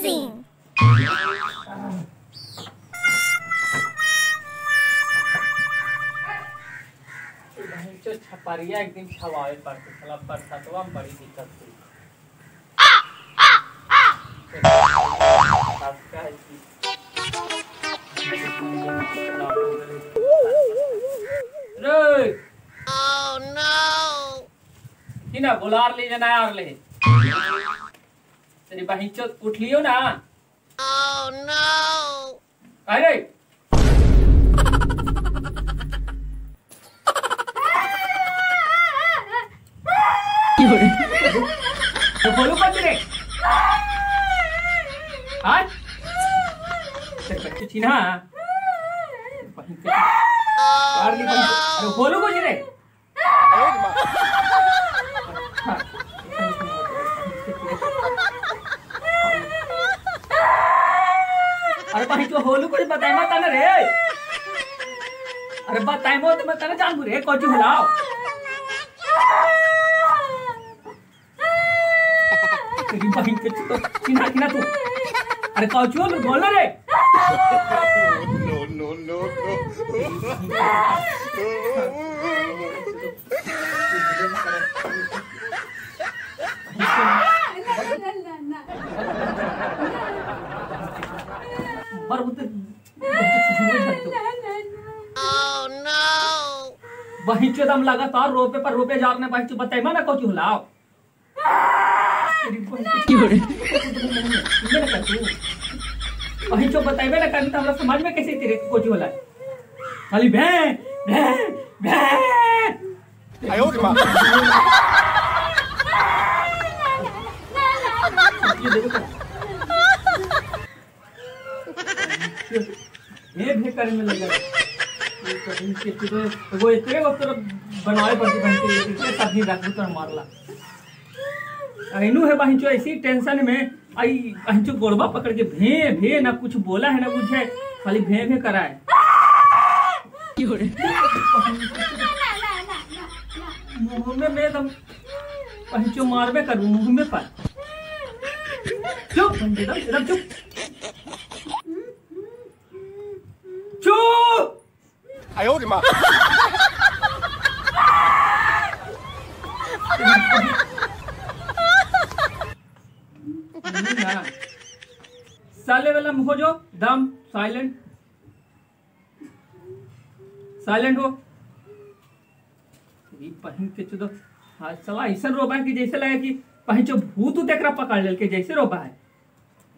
Amazing. जो छपरिया एक दिन छवावे पड़ते साला बरसातवा में बड़ी दिक्कत हुई। रे Oh no. कि ना बुलार ले जना और ले तेरी बहिन चो उठ लियो ना। Oh no. अरे तो बोलो कौन रे आज तेरे बच्चे चिन्हा बहिन के यार ली बहिन। अरे बोलो कौन रे अरे बहिन तो होलू कुछ बताए मत ना रे। अरे बताए मत मत ना जानबू रे कौन चीज हुलाओ तेरी बहिन के तो चिन्हा चिन्हा तू। अरे कौन चीज बोल रे। No no no no. पर वो तो Oh no. बहिन चो दम लगातार रोपे पर रोपे जाने बहिन चो बताई ना कौन चीज हुलाओ वही जो बताइबे ना करनी तो हमरा समझ में कैसे तेरे को होला खाली भे भे भे। आयो रे मां। ये देखो ये भे करे में लगा वो इतने वक्त बनाए पड़ती बहन के तभी रख तो मारला इनू है बहन चो ऐसी टेंशन में आई बहन चो गोड़बा पकड़ के भे भे ना कुछ बोला है ना कुछ है खाली भे भे करा है। मुंह में मैं दम बहन चो मारबे करूं मुंह में पर। चुप एकदम एकदम चुप चुप। आयो रे मां। साले वाला हो जो दम साइलेंट साइलेंट हो। ये बहन के चो हाँ साला ऐसा रोबा है कि जैसे लगे कि बहन चो भूत देखरा पकड़ लेल के जैसे रोबा है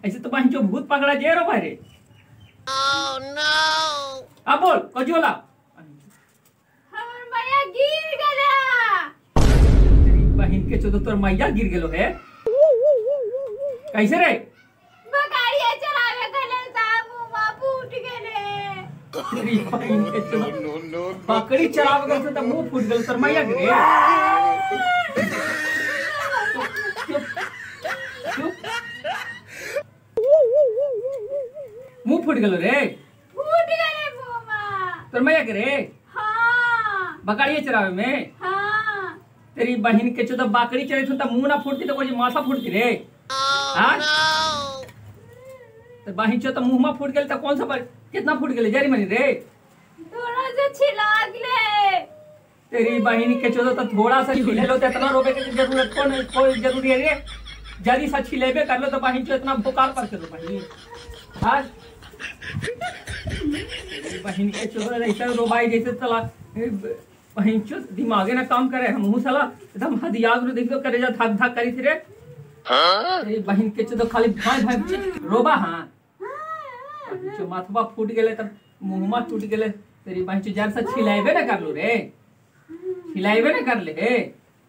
ऐसे तो बहन चो भूत पकड़ा जे रोबा रे। Oh no. अब बोल कौन होला हमर मैया गिर गेला। तेरी बहन के चो तोर मैया गिर गेलो है कैसे रे? बगाड़िया चलावे गले ता मुंह फूट गेले। तेरी बहन के चो नो नो बकरी चलावे गले त मुंह फूट गेल तोर मैया गिरे। चुप मुंह फूट गेलो रे। फूट गेले मुंह तोर मैया के रे। हां बकरिया चरावे में। हां तेरी बहन के चो त बकरी चरे तो मुंह ना फूटती तो कोई माथा फूटती रे। हाँ तो बहिन चो तो मुंह में फूट गेल तो कौन सा पर कितना फूट गेल जरी मनी रे थोड़ा सा छिला गेले। तेरी बहिन के चो तो थोड़ा सा छिले लो तो इतना रोबे के जरूरत कौन कोई जरूरी है रे। जरी सा छिलेबे कर लो तो बहिन चो इतना बुखार पर चलो बहिन। हां तेरी बहिन के चो ऐसा रोबाई जैसे तला बहिन चो दिमागे ना काम करे हम हूं साला एकदम हदियाग रो देखो करे जा धक धक करी थी रे। हाँ? बहिन के चो तो खाली भाई भाई रोबा। हाँ जो माथवा फूट गेले तब मुंहमा टूट गेले तेरी बहिन चो जर से छिलाइबे ना कर लो रे छिलाइबे ना कर ले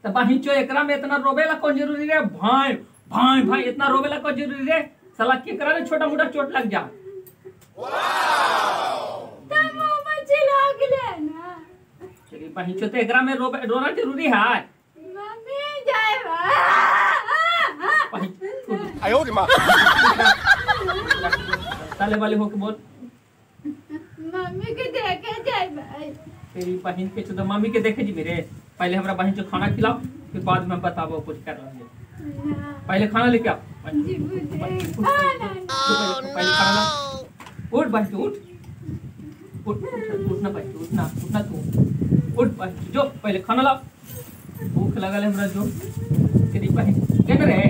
त बहिन चो एकरा में इतना रोबेला कौन जरूरी रे भाई भाई भाई इतना रोबेला कौन जरूरी रे साला केकरा ने छोटा मोटा चोट लग जा। वाओ त मुंह में छिला गेले ना तेरी बहिन चो तो एकरा में रोबे रोना जरूरी है। मम्मी जाए आयो रे मां। साले वाले होके बोल मम्मी के देखे जाए भाई। तेरी बहन के चो मम्मी के देखे जी मेरे पहले हमरा बहन चो खाना खिलाओ फिर बाद में बताबो कुछ कर लेंगे। पहले खाना लेके आओ। जी बुझे। हां ना। पहले खाना ला। उठ भाई उठ उठ उठना भाई उठना उठना तू उठ भाई जो पहले खाना ला, भूख लगल है हमरा जो तेरी बहन के रे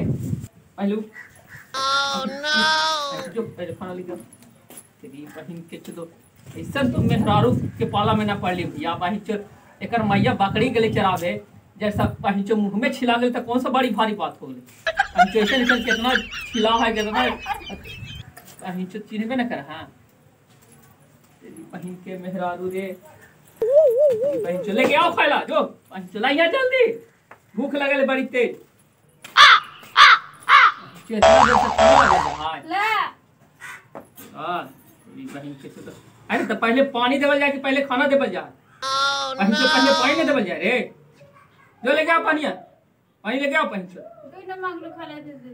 पहले। Oh no! जो पहले खाना लेकर तेरी बहन के चलो ऐसा तो मेहरारू के पाला में ना पड़ ली भैया। बहन चो एकर मैया बकरी के ले चरावे जैसा बहन चो मुंह में छिला गेल त कौन सा बड़ी भारी बात हो गेल। बहन चो ऐसे ऐसे कितना छिला है कितना बहन चो चिन्हबे ना कर। हां तेरी बहन के मेहरारू रे बहन चो लेके आओ खाइला जो बहन चो लाइया जल्दी, भूख लगल है बड़ी तेज। अरे तो पहले पानी देवल जाए कि पहले खाना देवल जाए? पहले तो पहले पानी नहीं देवल जाए रे। जो लेके आओ पानी, पानी लेके आओ पानी। तू ना मांग लो खाला दे दे।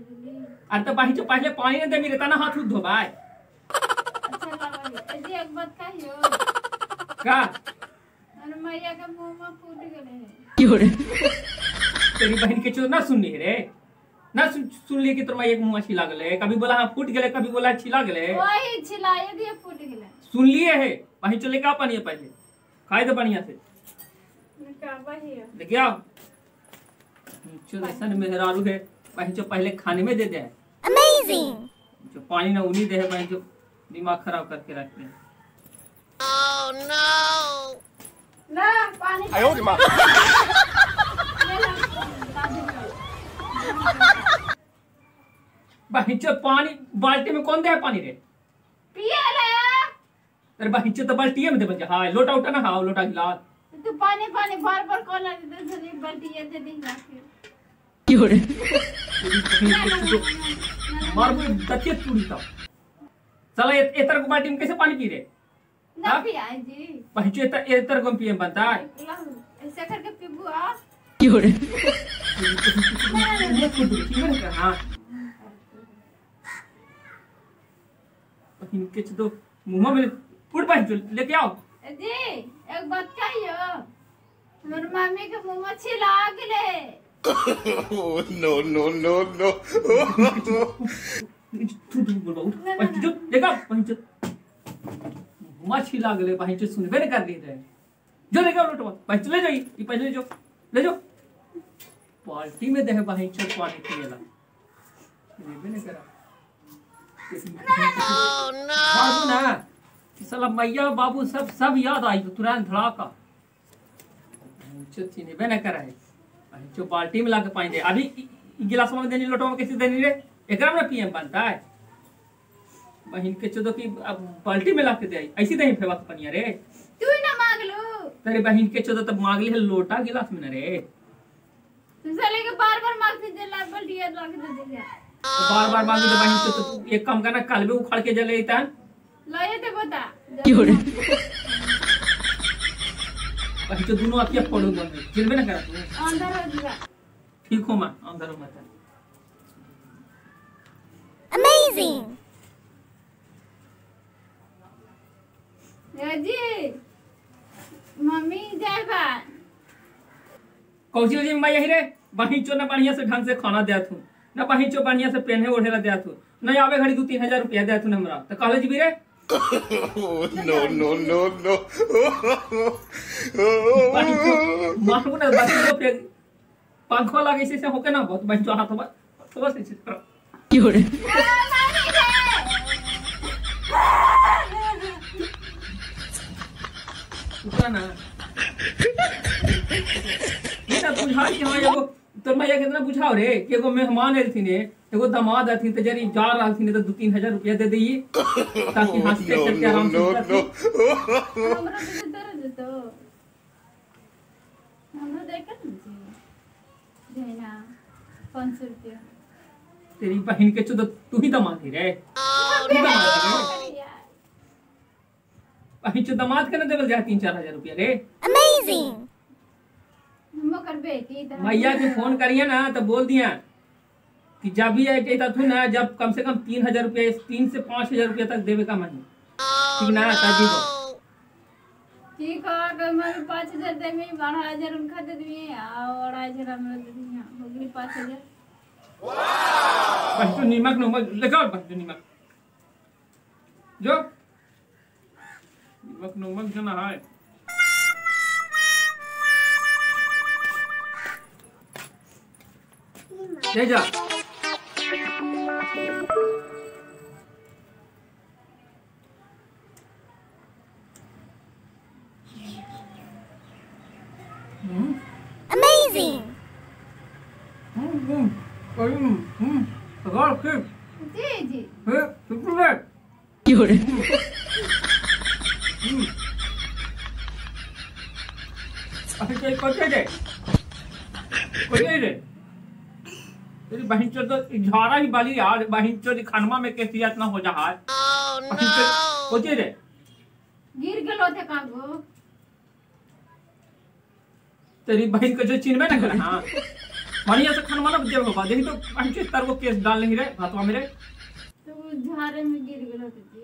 अरे तो पानी पहले पानी नहीं दे मेरे तना हाथ धो भाई। अच्छा लावा जी एक बात कहियो का अरे मैया के मुंह में फूट गेले है। तेरी बहन के चोर ना सुननी रे ना सुन ली कि तोर माई एक मुंह छिला गेले, कभी बोला हां फूट गेले कभी बोला छिला गेले। वही छिलाए दिए फूट गेले। सुन लिए है वही चले का पानी है पहले खाए दे बढ़िया से का वही लेके आओ। चल ऐसा मेहरारू है वही जो पहले खाने में दे दे है। अमेजिंग जो पानी ना उन्हीं दे है वही जो दिमाग खराब करके रखते हैं। ओह नो ना पानी। आयो रे मां। बहिचो पानी बाल्टी में कौन दे है पानी रे? पिए ले। अरे बहिचो तो बाल्टी में दे बच्चा। हां लोटा उठा ना, हां लोटा गिलास तू पानी पानी बार बार कौन ला दे दे बाल्टी ये दे दी क्यों रे? मार को दतिये चूड़ी था साला एतर को बाल्टी में कैसे पानी पी रे? ना पिया जी बहिचो एतर को पिए बनता है ऐसा करके पीबू आ क्यों रे? हां इनके तो मुंह में फूट पाई लेके आओ जी। एक बात कहियो मोर मम्मी के मुंह में छिला गेले। नो नो नो नो तू तू बोल बाबू पंच जो देखा पंच मुंह छिला गेले पंच सुनबे नहीं कर रही रे। जो लेके आओ लोटवा पंच ले जाई ई पंच ले जो ले जो बाल्टी में दे पंच पानी पिएला लेबे नहीं करा। Oh no! बाबू ना साला मैया बाबू सब सब याद आई तो तुरंत धड़ाका चिन्हबे न करा है जो बाल्टी में लाके पानी दे। अभी गिलास में देनी लोटवा में कैसे देनी रे? एकरा में पीएम बनता है बहन के चोदो की अब बाल्टी में लाके दे ऐसी दही फेवा पनिया रे। तू ना मांग लो तेरे बहन के चोदो तब मांग ली है लोटा गिलास में न रे। तू साले के बार बार मांगती दे ला बाल्टी लाके दे दे। बार बार मांगी तो बहन से तो तू एक काम करना कल भी उखाड़ के जले इतान लाए ते बता क्यों रे? बहन तो दोनों आखिया फोड़ू बंद जिलबे ना करा तू अंदर हो जा। ठीक हो मां अंदर हो मत। अमेजिंग जी मम्मी जाए बा कौची जी मैं यही रे बहन चो ना बढ़िया से ढंग से खाना देत हूं ना बहिन चो बढ़िया से पहने ओढ़े ला देत हूं नहीं आवे घड़ी 2-3 हजार रुपया देत हूं हमरा तो कहले जी रे। नो नो नो नो मारू ना बाकी तो फिर पंखो लगे से होके ना बहुत बहिन चो हाथ बस ऐसे करो क्यों रे? उतना ना ये ना बुझा कि हां एगो तोर मैया कितना बुझाओ रे कि एगो मेहमान एलथिन एगो दामाद हथिन त जरी जा रहलथिन त 2-3 हजार रुपया दे दई ताकि हंसते खेलते आराम से हमरा के दर्द तो हमरा देख न जी देना 500 रुपया। तेरी बहन के चोद तू ही दामाद ही रे। तू दामाद रे बहन चो दामाद के न देवल जाए 3-4 हजार रुपया रे। अमेजिंग मकर बेटी भैया के फोन करिए ना तो बोल दिया कि जब भी आए तू ना जब कम से कम 3,000 रुपया 3 से 5,000 रुपया तक देवे का महीने ठीक ना ताजी दो ठीक है। अगर मैं 5,000 दे में 12,000 उनका दे दिए और 2,500 हमरा दे दिए हो गई 5,000। वाओ बस नीमक नमक लेकर बस नीमक जो नीमक नमक जो ना है ले जा। Amazing. जी जी तेरी बहन चोद झाड़ा ही बाली यार बहन चोद खानवा में कैसी इतना हो जा हार। कोचे रे गिर गेलो थे कागो तेरी बहन के जो चिन्हबे ना कर। हां बढ़िया से खानवा ना देबो बा देखी तो बहन चोद तार को केस डाल नहीं रे भातवा मेरे तो झाड़े में गिर गेलो थे जी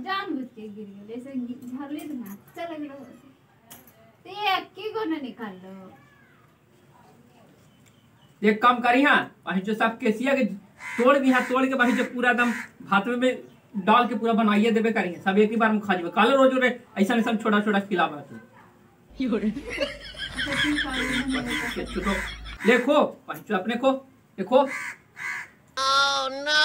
जानबूझ के गिर गेलो ऐसे झाड़ले तो ना चल गेलो ते एक की गो ना निकाल लो। एक काम करी हां बहन चोद साहब केसिया के तोड़ दी हां तोड़ के बहन चोद पूरा एकदम भातवे में डाल के पूरा बनाइए देबे करी सब एक ही बार में खा जेबे। काल रोज रे ऐसा ऐसा छोटा छोटा खिलावा तू तो देखो बच्चों अपने को देखो। Oh no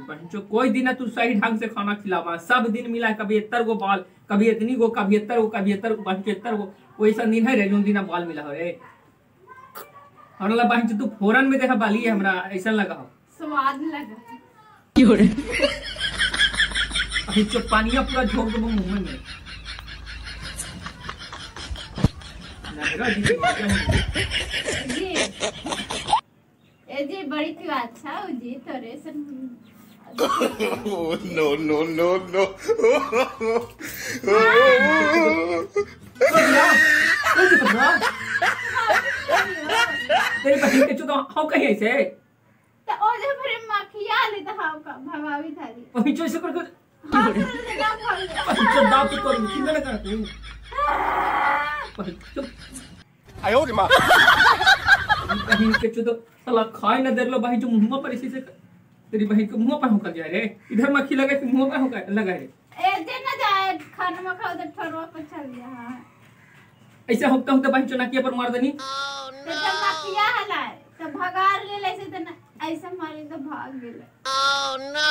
बच्चों कोई दिन तू सही ढंग से खाना खिलावा सब दिन मिला कभी इतर गो बाल कभी इतनी गो कभी इतर गो कभी इतर बच्चों इतर गो कोई ऐसा दिन है रे जो दिन बाल मिला हो रे हमरा बच्चों तू फोरन में देखा बाली है हमरा ऐसा लगा हो स्वाद लगा बच्चों पानिया पूरा झोंक दो मुंह में। जी ए जी बड़ी तू अच्छा हो जी तोरे सन। No no no no. तेरी बहन के चुदा how कहीं ऐसे तो ओ जे फिर मखिया ले त how का भगावी थारी वही जो ऐसे करके हां कर दे ना भाग चुदा तो तोर चिंता ना कर तू चुप। बहन के चुदा साला खाए ना देर लो भाई जो मुंह पर इसी से तेरी बहन के मुंह पर होकर जा रे इधर मक्खी लगे कि मुंह पर होकर लगा रे ए जे ना जाए खाना में खाओ तो ठरवा पर चल गया। हां ऐसे होता होता बहन चो नकिया पर मार देनी तो जब मक्खिया हलाए तो भगा ले ऐसे तो ऐसे मारे तो भाग गेले। ओह नो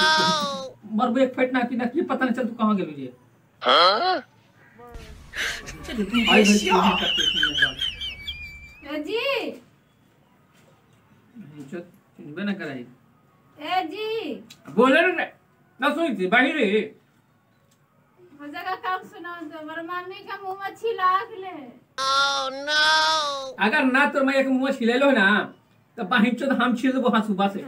मरबो एक फेट ना की नकिया पता नहीं चल तू कहां गेलू जे। हां ए जी चो चिन्हबे ना कराई ए जी बोले ना ना सुनी थी बाहर रे हो जगह काम सुनाओ तो हमार मम्मी का मुंह में छिला गेले। ओह नो अगर ना तोर मैं एक मुंह छिलेलो ना तो बाहिर चो हम छिल देबो हंसुबा से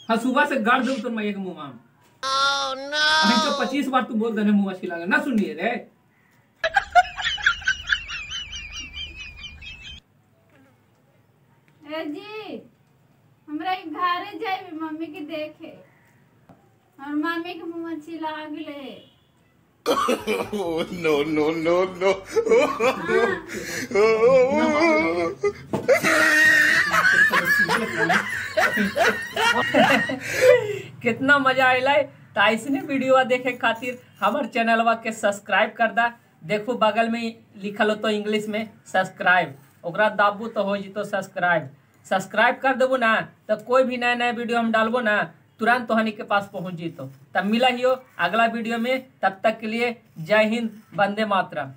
हंसुबा से गाड़ देबो तोर मैं एक मुंह में। ओह नो बाहिर चो 25 बार तू बोल देने मुंह छिला ना सुनिए रे। ए जी हमरा घरे जाए मम्मी के देखे और मम्मी के मुंह में छिला गेले। No no no no. कितना मजा आइला तो ऐसने वीडियो देखे खातिर हमार चैनलवा के सब्सक्राइब कर दा। देखो बगल में लिखल हो तो इंग्लिश में सब्सक्राइब ओकरा दाबू तो हो जितो सब्सक्राइब। सब्सक्राइब कर देबो ना तो कोई भी नया नया वीडियो हम डालबो ना तुरंत तोहनी के पास पहुंच जितो। तब मिला ही हो अगला वीडियो में, तब तक के लिए जय हिंद, वंदे मातरम।